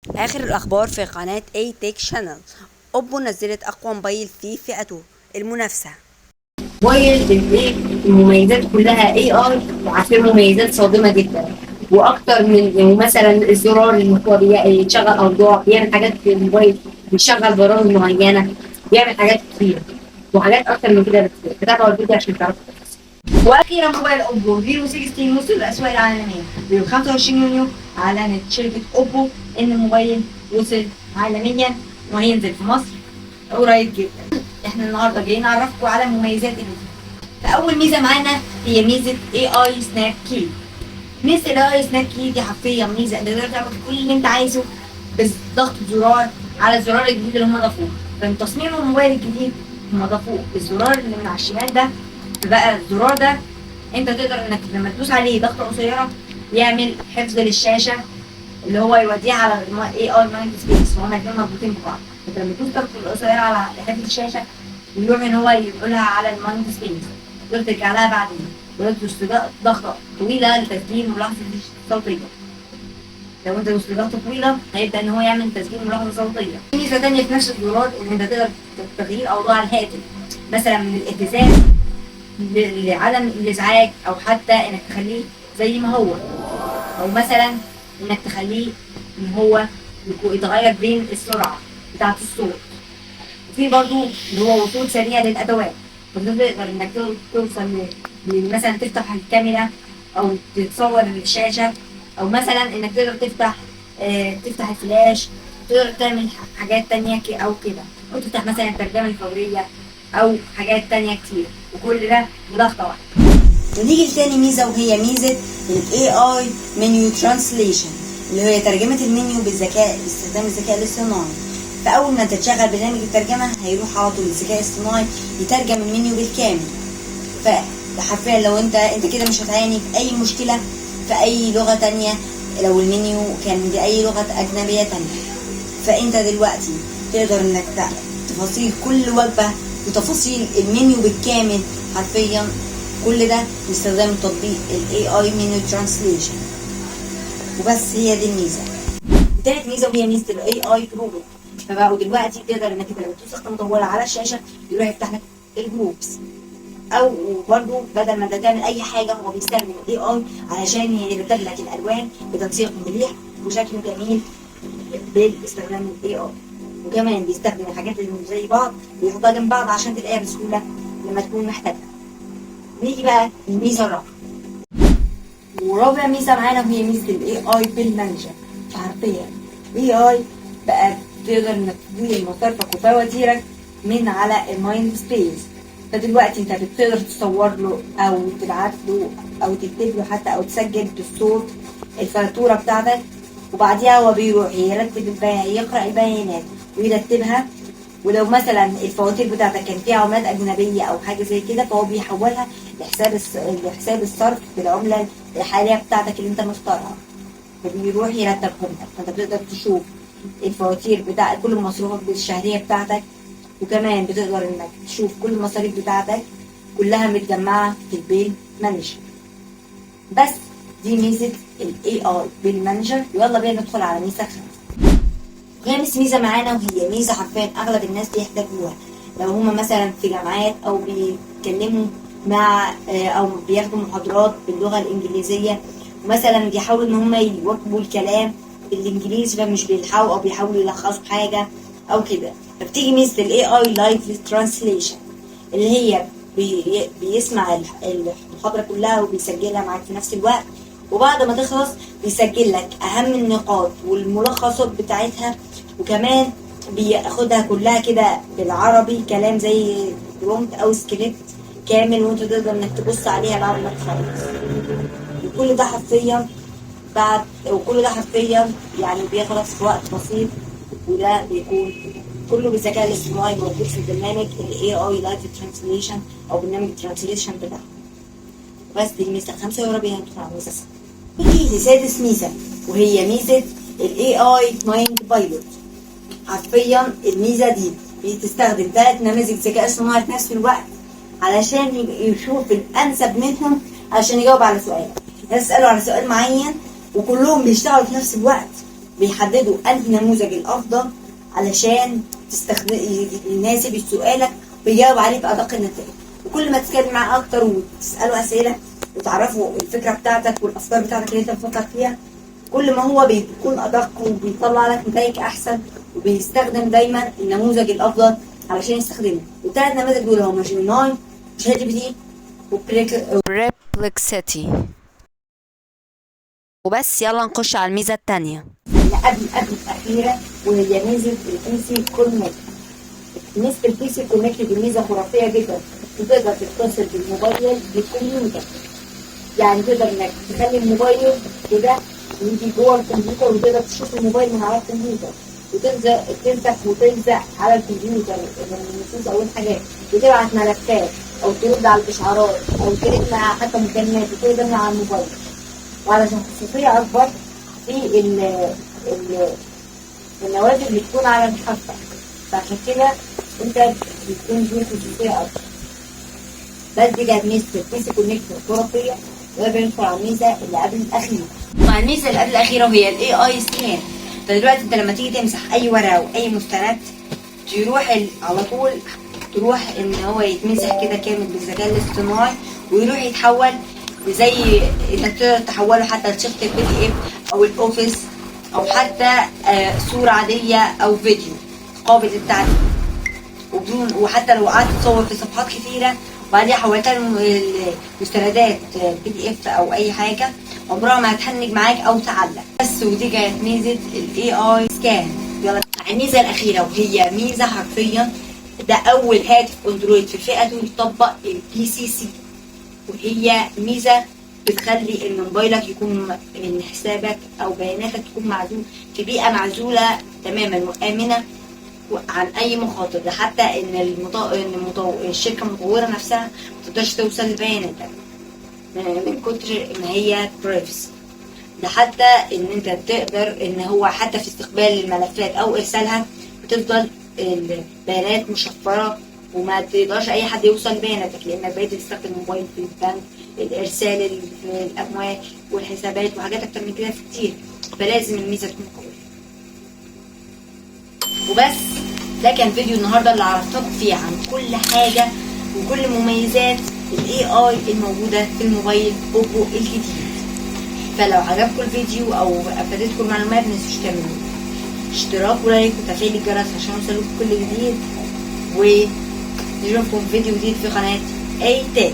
آخر الأخبار في قناة A Tech Channel. أوبو نزلت أقوى موبايل في فئته المنافسة. موبايل بالايه المميزات كلها AI، وعارفين مميزات صادمه جدا واكتر من يعني مثلا الزرار اللي هو بيشغل اوضاع، بيعمل حاجات في الموبايل، بيشغل برامج معينه، بيعمل حاجات كتير وحاجات اكتر من كده بكتير. فتابعوا الفيديو عشان تعرفوا. واخيرا موبايل اوبو رينو 16 وصل للاسواق العالمية يوم 25 يونيو. اعلنت شركة اوبو ان الموبايل وصل عالميا وهينزل في مصر قريب جدا. احنا النهارده جايين نعرفكم على المميزات اللي فيه. فاول ميزة معانا هي ميزة AI Snap Key. ميزة ال AI Snap Key دي حرفيا ميزة انت تقدر تعمل كل اللي انت عايزه بضغط زرار على الزرار الجديد اللي هم ضافوه. فمن تصميم الموبايل الجديد هم ضافوه الزرار اللي من على الشمال ده. فبقى الزرار ده انت تقدر انك لما تدوس عليه ضغطه قصيرة يعمل حفظ للشاشه اللي هو يوديها على AI Mind Space، وهما الاثنين مربوطين ببعض. انت لما تدوس ضغطه قصيرة على حفظ الشاشة يروح ان هو ينقلها على ال Mind Space، تقدر ترجع لها بعدين. ولو دوست ضغطه طويلة لتسجيل ملاحظة صوتيه، لو انت دوست ضغطه طويلة هيبدا ان هو يعمل تسجيل ملاحظة صوتية. ميزة ثانية في نفس الزرار ان انت تقدر تغيير اوضاع الهاتف، مثلا من الاهتزاز لعدم الازعاج، او حتى انك تخليه زي ما هو، او مثلا انك تخليه ان هو يتغير بين السرعة بتاعه الصوت. وفي برضو اللي هو وصول سريع للادوات، فتقدر انك توصل مثلا تفتح الكاميرا او تتصور الشاشة، او مثلا انك تقدر تفتح الفلاش، تقدر تعمل حاجات تانية او كده، او تفتح مثلا الترجمة الفورية او حاجات تانية كتير، وكل ده بضغطة واحدة. ونيجي لتاني ميزة وهي ميزة ال AI Menu Translation، اللي هي ترجمة المنيو بالذكاء باستخدام الذكاء الاصطناعي. فأول ما انت تشغل برنامج الترجمة هيروح على طول الذكاء الاصطناعي يترجم المنيو بالكامل. فحرفيا لو انت كده مش هتعاني في أي مشكلة في أي لغة تانية لو المنيو كان بأي لغة أجنبية تانية. فانت دلوقتي تقدر انك تفاصيل كل وجبة وتفاصيل المنيو بالكامل، حرفيا كل ده باستخدام تطبيق ال AI Menu Translation. وبس، هي دي الميزة. تالت ميزة وهي ميزة ال AI Group. فبقوا دلوقتي تقدر انك انت لما تدوس ضغطة مطولة على الشاشة يروح يفتح لك ال groups، او برضه بدل ما انت تعمل اي حاجة هو بيستخدم ال AI علشان يرتب لك الالوان بتنسيق مريح وشكل جميل باستخدام ال AI. وكمان بيستخدم الحاجات اللي مش زي بعض ويحطها جنب بعض عشان تلاقيها بسهولة لما تكون محتاجها. نيجي بقى للميزه الرابعة، ورابع ميزة معانا وهي ميزة ال AI Bill Manager. فحرفيا AI بقى تقدر انك تدير مصاريفك وفواتيرك من على ال Mind Space. فدلوقتي انت بتقدر تصور له او تبعت له او تكتب له حتى او تسجل بالصوت الفاتورة بتاعتك، وبعديها هو بيروح يرتب البيانات، يقرا البيانات ويرتبها. ولو مثلا الفواتير بتاعتك كان فيها عملات اجنبية او حاجة زي كده فهو بيحولها لحساب الصرف بالعملة الحالية بتاعتك اللي انت مختارها، فبيروح يرتبهم لك. فانت بتقدر تشوف الفواتير بتاع كل المصروفات الشهرية بتاعتك، وكمان بتقدر انك تشوف كل المصاريف بتاعتك كلها متجمعه في ال Bill Manager. بس دي ميزة ال AI Bill Manager. يلا بينا ندخل على ميزة خامسة. خامس ميزة معانا وهي ميزة حرفيا اغلب الناس بيحتاجوها لو هما مثلا في جامعات او بيتكلموا مع او بياخدوا محاضرات باللغة الانجليزيه، ومثلا بيحاولوا ان هما يواكبوا الكلام بالانجليزي فمش بيلحقوا او بيحاولوا يلخصوا حاجة او كده. فبتيجي ميزة ال AI Live Translation اللي هي بيسمع المحاضرة كلها وبيسجلها معاك في نفس الوقت، وبعد ما تخلص بيسجل لك اهم النقاط والملخصات بتاعتها، وكمان بياخدها كلها كده بالعربي كلام زي prompt او سكريبت كامل، وانت تقدر انك تبص عليها بعد ما تخلص. وكل ده حرفيا يعني بيخلص في وقت بسيط، وده بيكون كله بالذكاء الاصطناعي موجود في برنامج ال AI Live Translation او برنامج ال translation بتاعه. بس دي الميزة الخامسه، ويا رب ندخل على الميزة السادسة. نيجي لسادس ميزة وهي ميزة ال AI Mind Pilot. حرفيا الميزة دي بتستخدم ثلاث نماذج ذكاء اصطناعي في نفس الوقت علشان يشوف الانسب منهم عشان يجاوب على سؤال. الناس تساله على سؤال معين وكلهم بيشتغلوا في نفس الوقت. بيحددوا انهي نموذج الافضل علشان تستخدم يناسب سؤالك ويجاوب عليه بادق النتائج. وكل ما تتكلم معاه اكتر وتساله اسئلة وتعرفه الفكرة بتاعتك والافكار بتاعتك اللي انت بتفكر فيها، كل ما هو بيكون ادق وبيطلع لك نتائج احسن، وبيستخدم دايما النموذج الافضل علشان يستخدمه. والثلاث نماذج دول هما Gemini، ChatGPT، و Perplexity. وبس، يلا نخش على الميزة التانية. اللي قبل قبل الأخيرة، وهي ميزة ال PC Connect. ميزة ال PC Connect دي ميزة خرافية جدا، وتقدر تتصل بالموبايل بالكمبيوتر. يعني تقدر انك تخلي الموبايل كده يجي جوه الكمبيوتر، وتقدر تشوف الموبايل من على الكمبيوتر، وتلزق تنسخ وتلزق على الكمبيوتر النصوص او الحاجات، وتبعت ملفات او ترد على الاشعارات او ترد حتى مكالمات، وكل ده من على الموبايل. وعلشان خصوصية أكبر في ال النوافذ بتكون على الحافة، فعشان كده أنت بتكون في خصوصية أكبر. بس دي كانت ميزة ال PC Connect الخرافية. وقبل ندخل على الميزة اللي قبل الأخيرة، مع الميزة اللي قبل الأخيرة وهي ال AI scan. فدلوقتي انت لما تيجي تمسح اي ورقة او اي مستند تروح على طول تروح ان هو يتمسح كده كامل بالذكاء الاصطناعي، ويروح يتحول زي انك تقدر تحوله حتى لصيغه ال PDF او ال Office او حتى صوره عادية او فيديو قابل للتعديل، وبدون وحتى لو قعدت تصور في صفحات كتيرة وبعديها حولتها لمستندات PDF او اي حاجه، عمرها ما هتهنج معاك او تعلق. بس ودي كانت ميزة ال AI scan. يلا الميزة الاخيره، وهي ميزة حرفيا ده اول هاتف اندرويد في فئته يطبق ال BCC، وهي ميزة بتخلي ان موبايلك يكون ان حسابك او بياناتك تكون معزول في بيئة معزولة تماما وامنه عن اي مخاطر، ده حتى ان الشركة المطوره نفسها ما تقدرش توصل لبياناتك من كتر ما هي privacy. ده حتى ان انت تقدر ان هو حتى في استقبال الملفات او ارسالها بتفضل البيانات مشفرة، وما تقدرش اي حد يوصل لبياناتك، لانك بقيت تستخدم الموبايل في البنك، الارسال الاموال والحسابات وحاجات اكتر من كده كتير، فلازم الميزة تكون قوية. وبس، ده كان فيديو النهارده اللي عرفتكم فيه عن كل حاجة وكل مميزات ال AI الموجودة في الموبايل اوبو الجديد. فلو عجبكم الفيديو او افادتكم المعلومات، ما تنسوش تعملوا اشتراك و like وتفعيل الجرس عشان يوصلكم كل جديد، ونشوفكم في فيديو جديد في قناة اي تك.